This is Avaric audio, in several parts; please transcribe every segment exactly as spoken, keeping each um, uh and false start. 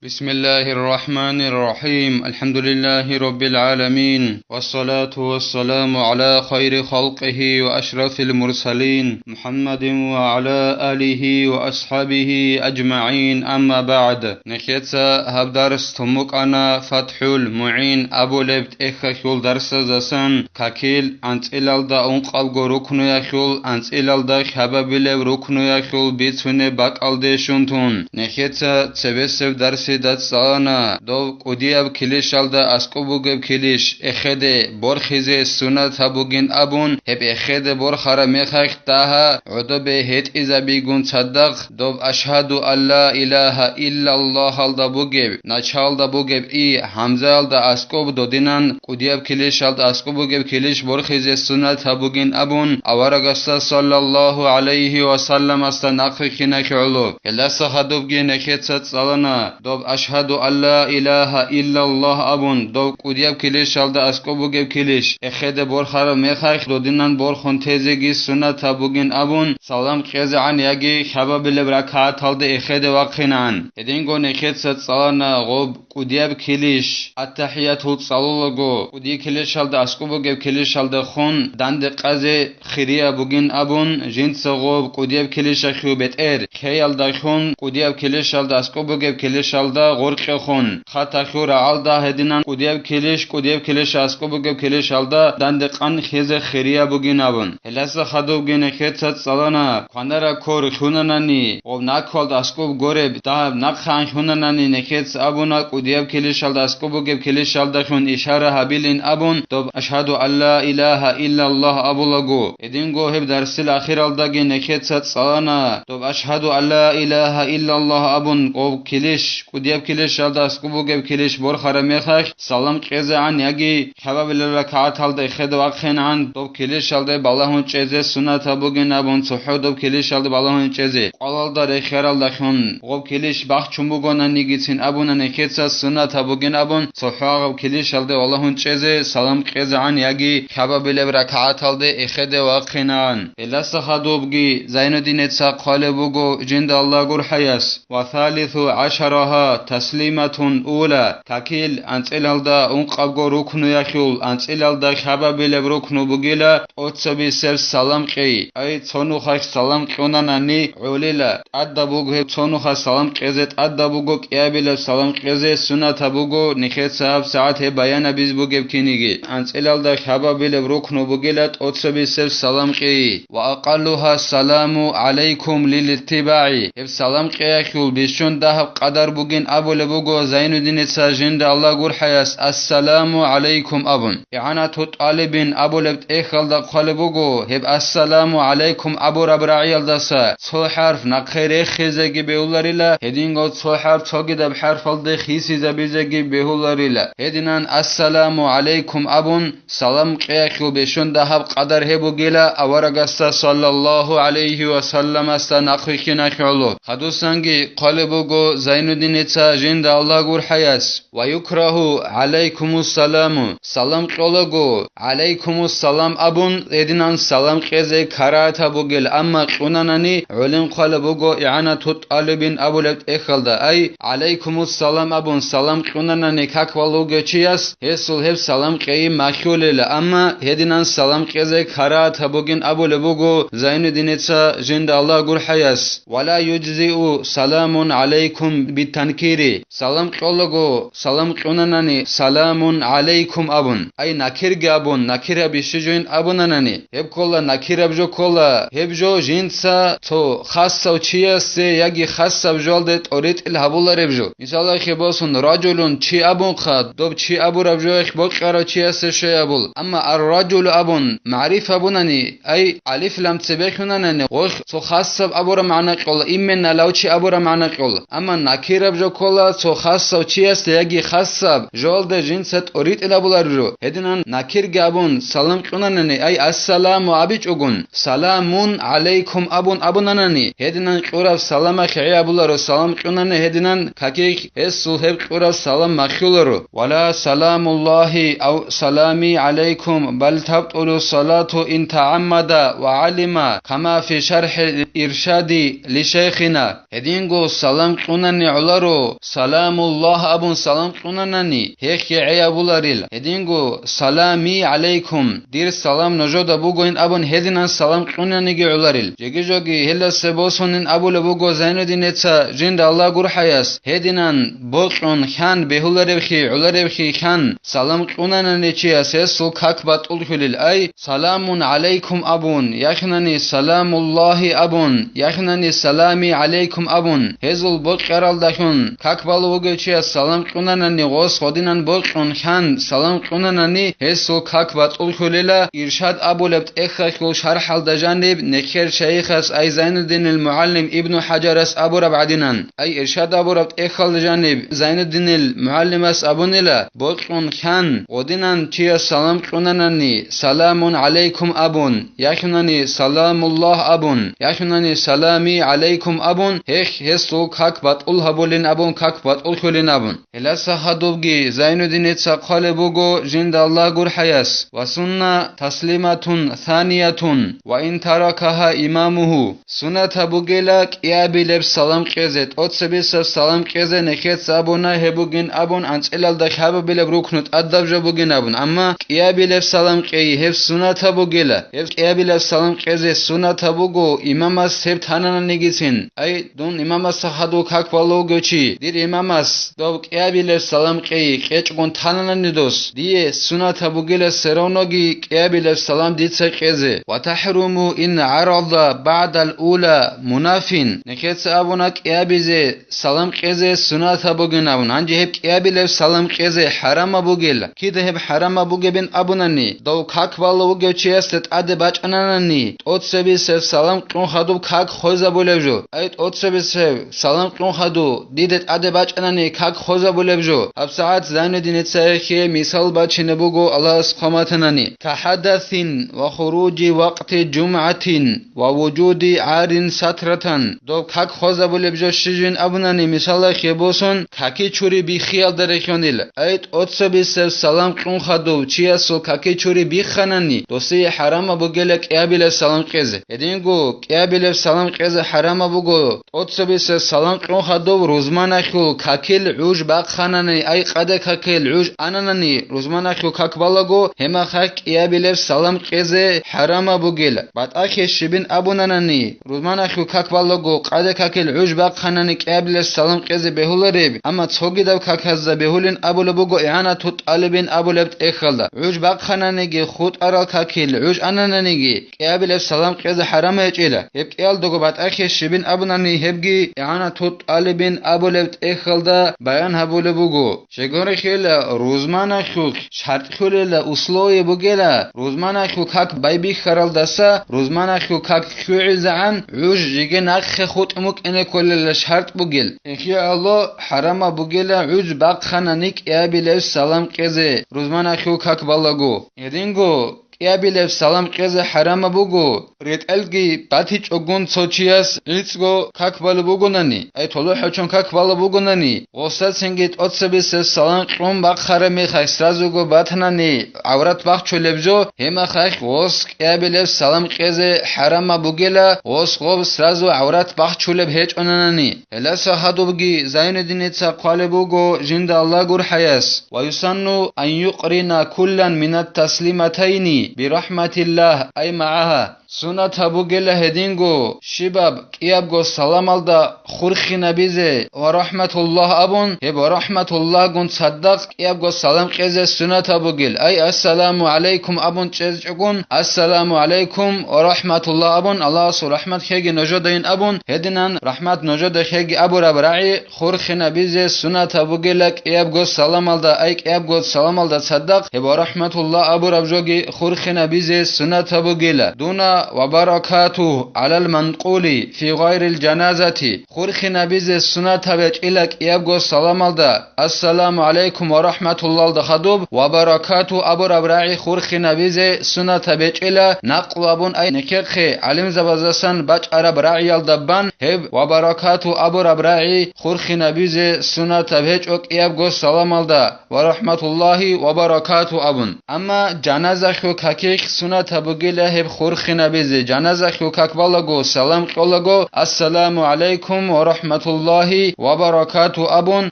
بسم الله الرحمن الرحيم. الحمد لله رب العالمين. والصلاة والسلام على خير خلقه وأشرف المرسلين محمد وعلى آله وأصحابه أجمعين. أما بعد. Нехеца гьаб дарс тумукъана ФатхӀул МугӀин абулеб тӀехьалъул дарсаздасан какил анцӀилалда ункъабго рукнуялъул анцӀилалда хабабилеб рукнуялъул бицунеб бакӀалде щун тун. Нехеца цебесеб дарсида цӀалана дов кӀудияб килищалда аскӀоб бугеб килищ эхеде борхизе сунат гьабугин абун, гьеб эхеде борхараб мехалъ дагьа гӀодобе гьетӀизабигун цадахъ доб «Ашгьаду ан ла илагьа иллаллагьалда» бугеб, началда бугеб «и» гьамзаялда аскӀоб додинан, кӀудияб килищалда аскӀоб бугеб килищ борхизе сунат гьабугин абун, аварагасда саллаллагьу гӀалайгьи ва салламасда нахъвихьиналъе гӀоло. Гьелдаса хадубги нехеца цӀалана доб «Ашгьаду ан ла илагьа иллаллагь» абун, дов кӀудияб килищалда аскӀоб бугеб килищ эхеде борхараб мехалъ додинан борхун тезеги сунат гьабугин абун, салам кьезегӀан яги хабабилеб ракагӀаталде эхеде вахъинан. Гьединго нехеца цӀалана гъоб кӀудияб килищ, аттахӀиятул цӀалулаго, кӀудияб килищалда аскӀоб бугеб килищалда хун данде къазе хирияб бугин абун, жинца гъоб кӀудияб килищалъул бетӀер ккеялда хун, кӀудияб килищалда аскӀоб бугеб килищалда гъоркье хун, хатахьул рагӀалда гьединан кӀудияб килищ, кӀудияб килищ аскӀоб бугеб килищалда данде къан хизе хирияб бугин абун. Гьелдаса хадубги нехеца цӀалана, кванараб кор лъунанани, гъоб наквалда аскӀоб гореб дагьаб нахъан лъунанани, нехеца абуна кӀудияб килищалда аскӀоб бугеб килищалдалъун ишара гьабилин абун, доб «Ашгьаду ан ла илагьа иллаллагь» абулаго. Гьединго гьеб дарсил ахиралдаги нехеца цӀалана доб «Ашгьаду ан ла илагьа иллаллагь» абун, гъоб килищ, кӀудияб килищалда аскӀоб бугеб килищ борхараб мехалъ, салам кьезегӀан яги хабабилеб ракагӀаталда эхеде вахъинегӀан, доб килищалде балагьун чӀезе сунат гьабугин абун, цохӀо доб килищалде балагьун чӀезе. КӀвалалда рехияралдалъун гъоб килищ бахчун бугонанигицин абуна нехеца сунат гьабугин абун, цохӀо гъаб килищалде балагьун чӀезе, салам кьезегӀан яги хабабилеб ракагӀаталде эхеде вахъинегӀан. Гьелдаса хадубги Зайнуддинеца хъвалеб буго жинда Аллагь гурхӀаяс. Ва салису гӀашараха таслиматун ула, какил анцӀилалда ункъабго рукнуялъул анцӀилалда хабабилеб рукну бугила тӀоцебисеб салам кьей, ай цо нухалъ салам кьунанани гӀолила, тӀадаб буго гьеб цо нухалъ салам кьезе, тӀадаб буго кӀиабилеб салам кьезе, сунатаб буго нехеца гьабсагӀат гьеб баянабиз бугеб киниги. АнцӀилалда хабабилеб рукну бугила тӀоцебисеб салам кьей. Ва акъаллуха саламу гӀалайкум лилиттибагӀи. Гьеб салам кьеялъул бищун дагьаб къадар бугин абулеб буго Зайнуддиница жинда Аллагь гурхӀаяс «Ассаламу гӀалайкум» абун. ИгӀанату тӀалибин абулеб тӀехьалда хъвалеб буго, гьеб «Ассаламу гӀалайкум» абураб рагӀиялдаса цо хӀарф нахъе рехизеги бегьуларила, гьединго цо хӀарф цогидаб хӀарфалде хисизабизеги бегьуларила. Гьединан «Ассаламу гӀалайкум» абун, салам кьеялъул бищун дагьаб къадар гьеб бугила аварагасда саллаллагьу гӀалайгьи ва салламасда нахъвихьиналъе гӀоло. Хадусанги хъвалеб буго Зайнуддиница жинда Аллагь гурхӀаяс: «Ва юкрагьу гӀалайкумуссаламу», салам кьолаго, «гӀалайкумуссалам» абун, гьединан салам кьезе карагьатаб бугел, амма кьунанани гӀолин хъвалеб буго ИгӀанату тӀалибин абулеб тӀехьалда, ай «гӀалайкумуссалам» абун салам кьунанани как валугев чияс, гьесул гьеб салам кьейи махьулела, амма гьединан салам кьезе карагьатаб бугин абулеб буго Зайнуддиница жинда Аллагь гурхӀаяс: «Ва ла юджзиу саламун гӀалайкум битанкири». Салам кьолаго, салам кьунанани «Саламун гӀалайкум» абун, ай накирги абун, накираб иши жойин абунанани, гьеб ккола накираб жо ккола, гьеб жо жинца цо хасав чиясе яги хасаб жоялде тӀоритӀил гьабулареб жо. Мисалалъе босун, «ражулун» чи абунха, доб чи абураб жоялъ бокьарав чиясе щай абул. Амма «ар-ражулу» абун, магӀрифа абунани, ай алиф-лам цебе хьунанани, гъолъ цо хасаб абураб магӀна кьола, именно лав чи абураб магӀна кьола. Амма накираб жо ккола, цо хасав чиясда яги хасаб жоялда жинца тӀоритӀил абулареб жо. Гьединан накирги абун салам кьунанани, ай «Ассаламу» абичӀогун, «Саламун гӀалайкум» абун абунанани, гьединан кьураб саламалъ гӀи абуларо, салам кьунани гьединан какихь гьесул гьеб кьураб салам махьуларо. «Ва ла саламуллагьи ав салами гӀалайкум, бал табтӀулу салату ин тагӀаммада ва гӀалима, кама фи шархӀил иршади ли шайхина». Гьединго салам кьунани гӀоларо, «Саламуллагь» абун салам кьунанани, гьехги гӀей абуларил, гьединго «Салами гӀалайкум», дир салам нужеда бугоин абун гьединан салам кьунаниги гӀоларил. Жеги-жоги гьелдаса босунин абулеб буго Зайнуддиница жинда Аллагь гурхӀаяс, гьединан бокьун хьан бегьуларебхи гӀоларебхи хьан салам кьунанани чияс гьесул как батӀуллъулил, ай, «Саламун гӀалайкум» абун, яхинани «Саламуллагьи» абун, яхинани «Салами гӀалайкум» абун, гьезул бокьаралдалъун как балев вугев чияс салам кьунанани, гъос гъодинан бокьун хьан салам кьунанани, гьесул как батӀуллъулила, Иршад абулеб тӀехьалъул шархӀалда жаниб нехер шайихас, ай Зайнуддинил мугӀаллим Ибну ХӀажарас абураб гӀадинан. Ай Иршад абураб тӀехьалда жаниб Зайнуддинил мугӀаллимас абунила, бокьун хьан гъодинан чияс салам кьунанани, «Саламун гӀалайкум» абун, яхинани «Саламуллагь» абун, яхинани «Салами гӀалайкум» абун, гьехь гьесул как батӀул гьабулин абун, как батӀуллъулин абун. Гьелдаса гьадубги Зайнуддиница хъвалеб буго жинда Аллагь гурхӀаяс: «Ва сунна таслиматун саниятун, ва ин таракагьа имамугьу». Суннатаб бугела кӀиабилеб салам кьезе, тӀоцебисеб салам кьезе нехеца абуна гьеб бугин абун, анцӀилалда хабабилеб рукну тӀадаб жо бугин абун, амма кӀиабилеб салам кьей гьеб суннатаб бугела. Гьеб кӀиабилеб салам кьезе суннатаб буго имамас гьеб танананигицин. Ай, дун имамасда хадув как балев вугев чи, дир имамас дов кӀиабилеб салам кьей кьечӀгун тананани дос, дие суннатаб бугела все равноги кӀиабилеб салам дица кьезе. «Ва тахӀруму ин гӀарада багӀдал ула мунафин». Нехеца абуна кӀиабизе салам кьезе суннатаб бугин абун. Гьанже гьеб кӀиабилеб салам кьезе хӀарамаб бугел. Кида гьеб хӀарамаб бугебин абунани, дов как балев вугев чиясда тӀаде бачӀананани, тӀоцебисеб салам кьун хадуб как хвезабулеб жо. Ай, тӀоцебисеб салам кьун хадуб диде тӀаде бачӀанани как хвезабулеб жо. ГьабсагӀат Зайнуддиница гьехие мисал бачине буго Аллагьас хъваматанани: «Кахадасин ва хуружи вакъти жумгӀатин ва вужуди гӀарин сатратан». Доб как хвезабулеб жо щибин абунани, мисалалъе босун, каки чури биххиялда рехьонила. Ай, тӀоцебисеб салам кьун хадув чиясул каки чури бихханани, досие хӀарамаб бугела кӀиабилеб салам кьезе. Гьединго кӀиабилеб салам кьезе хӀарамаб буго тӀоцебисеб салам кьун хадув рузманалъул какил гӀуж бахъанани, ай, къаде какил гӀуж ананани, рузманалъул как балаго, гьемахъа кӀиабилеб салам кьезе хӀарамаб бугела. БатӀахъе щибин абунанани, рузманалъул как балаго, къаде какил гӀуж бахъанани кӀиабилеб салам кьезе бегьулареб, амма цогидаб каказда бегьулин абулеб буго игӀанату тӀалибин абулеб тӀехьалда. ГӀуж бахъананиги, хутӀарал какил гӀуж анананиги, кӀиабилеб салам кьезе хӀарам гьечӀила. Гьеб кӀиялдаго батӀахъе щибин абунани, гьебги игӀанату тӀалибин абулеб тӀехьалда баян гьабулеб буго. Щегорехъела рузманалъулъ шартӀлъулела условие бугела, рузманалъул как байбихьаралдаса рузманалъул как хьугӀизегӀан гӀуж жеги нахъе хутӀун букӀине кколела шартӀ бугел. Эхиялъо хӀарамаб бугела гӀуж бахъанани кӀиабилеб салам кьезе рузманалъул как балаго. Гьединго кӀиабилеб салам кьезе хӀарамаб буго, ретӀелги батичӀогун цо чияс гӀицӀго как балеб бугонани, ай, толохӀочон как балеб бугонани, гъосдацинги тӀоцебисеб салам кьун бахъараб мехалъ сразуго батанани гӀаврат бахчулеб жо, гьемахъахъ гъос кӀиабилеб салам кьезе хӀарамаб бугела, гъос гъоб сразу гӀаврат бахчулеб гьечӀонанани. Гьелдаса гьадубги Зайнуддиница хъвалеб буго жинда Аллагь гурхӀаяс: «Ва юсанну ан юкърина куллан минат таслиматайни бирахӀматиллагь ай магӀагьа». Суннатаб бугела гьединго щибаб кӀиябго саламалда хурхинабизе «Ва рахӀматуллагь» абун, гьеб «Ва рахӀматуллагьгун» цадахъ кӀиябго салам кьезе суннатаб бугел, ай «Ассаламу гӀалайкум» абун чӀезчӀогун, «Ассаламу гӀалайкум ва рахӀматуллагь» абун, Аллагьасул рахӀмат хеги нужедайин абун, гьединан рахӀмат нужеда хеги абураб рагӀи хурхинабизе суннатаб бугела кӀиябго саламалда, ай кӀиябго саламалда цадахъ гьеб «Ва рахӀматуллагь» абураб жоги хурхинабизе суннатаб бугела. Дуна «Ва баракатугь гӀалал манкъули фи гъайрил жаназати». Хурхинабизе суннатаб гьечӀила кӀиябго саламалда «Ассаламу гӀалайкум ва рахӀматуллагьалда» хадуб «Ва баракатугь» абураб рагӀи хурхинабизе суннатаб гьечӀила, накълу абун, ай нехехъе гӀалимзабаздасан бачӀараб рагӀиялда бан гьеб «Ва баракатугь» абураб рагӀи хурхинабизе суннатаб гьечӀо кӀиябго саламалда «Ва рахӀматуллагьи ва баракатугь» абун. Амма жаназахъе какихъ суннатаб бугила гьеб хурхинаб жаназахъул как балаго, салам кьолаго, «Ассаламу гӀалайкум ва рахӀматуллагьи ва баракату» абун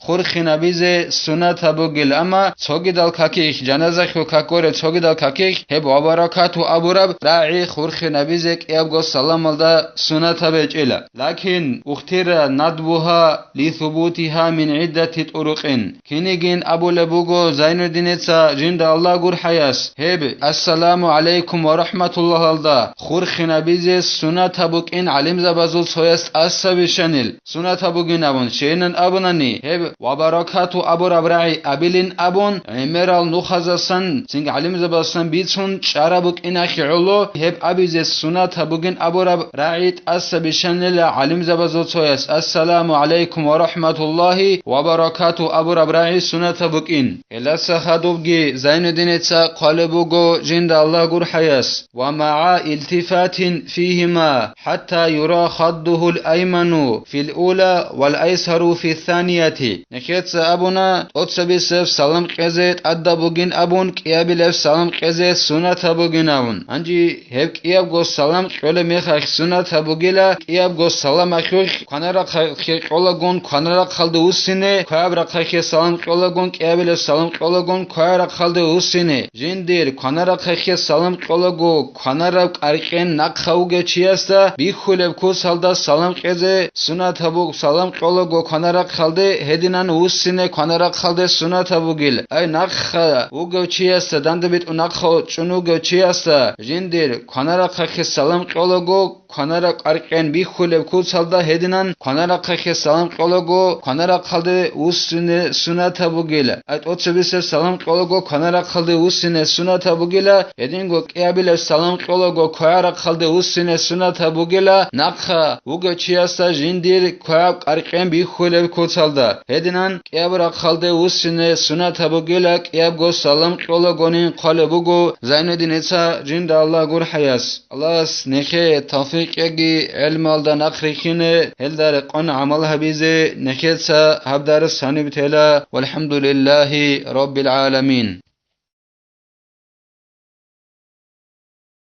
хурхинабизе суннат гьабугил, амма цогидал какихъ, жаназахъул как гуреб цогидал какихъ гьеб «ва баракату» абураб рагӀи хурхинабизе кӀиябго саламалда суннат гьабичӀила. Лакин ухтира надбугьа лисубутигьа мин гӀиддати тӀурукъин. Кинигин абулеб буго Зайнуддиница, жинда Аллагь гурхӀаяс, гьеб «Ассаламу гӀалайкум ва рахӀматуллагьалда» хурхинабизе суннат гьабукӀин гӀалимзабазул цояс тӀаса бищанил. Суннат гьабугин абун, щайилан абунани, гьеб «ва баракату» абураб рагӀи абилин абун, гӀемерал нухазасан, цинги гӀалимзабазасан бицун чӀараб букӀинахъе гӀоло, гьеб абизе суннат гьабугин абураб рагӀи тӀаса бищанила гӀалимзабазул цояс: «Ассаламу гӀалайкум ва рахӀматуллагьи ва баракату» абураб рагӀи суннат гьабукӀин. Гьелдаса хадубги Зайнуддиница хъвалеб буго жинда Аллагь гурхӀаяс: «Ва магӀа илтифатин фигьима, хӀатта юра хаддугьул айману фил ула вал айсару фи санияти». Нехеца абуна, тӀоцебисеб салам кьезе тӀадаб бугин абун, кӀиабилеб салам кьезе суннат гьабугин абун. Гьанже гьеб кӀиябго салам кьолеб мехалъ суннат гьабугила, кӀиябго саламалъулъ кванарахъалде кьолагун, кванарахъалде вуссине, кваяб рахъалъе салам кьолагун, кӀиабилеб салам кьолагун, кваярахъалде вуссине. Жиндир кванарахъалъе салам кьолаго, кванараб кӀаркьен нахъа вугев чиясда бихьулеб куцалда салам кьезе сунат гьабуг, салам кьолаго кванарахъалде, гьединан вуссине кванарахъалде сунат гьабугил. Ай, нахъа вугев чиясда, данде битӀун нахъа чӀун вугев чиясда жиндир кванарахъалъе салам кьолаго, кванараб кӀаркьен бихьулеб куцалда гьединан кванарахъалъе салам кьолаго, кванарахъалде вуссине сунат гьабугила. Ай, тӀоцебисеб салам кьолаго, кванарахъалде вуссине сунат гьабугила, гьединго кӀиабилеб салам кьолаго, кваярахъалде вуссине сунат гьабугила, нахъа вугев чиясда жиндир кваяб кӀаркьен бихьулеб куцалда, гьединан кӀияб рахъалде вуссине сунат гьабугила, кӀиябго салам кьолагонин хъвалеб буго Зайнуддиница, жинда Аллагь гурхӀаяс. Аллагьас нехее тавфикъ кьеги гӀелмалда нахърихьине, гьелда рекъон гӀамал гьабизе. Нехеца гьаб дарс гьаниб тела. ВалхӀамдулиллагьи раббил гӀаламин.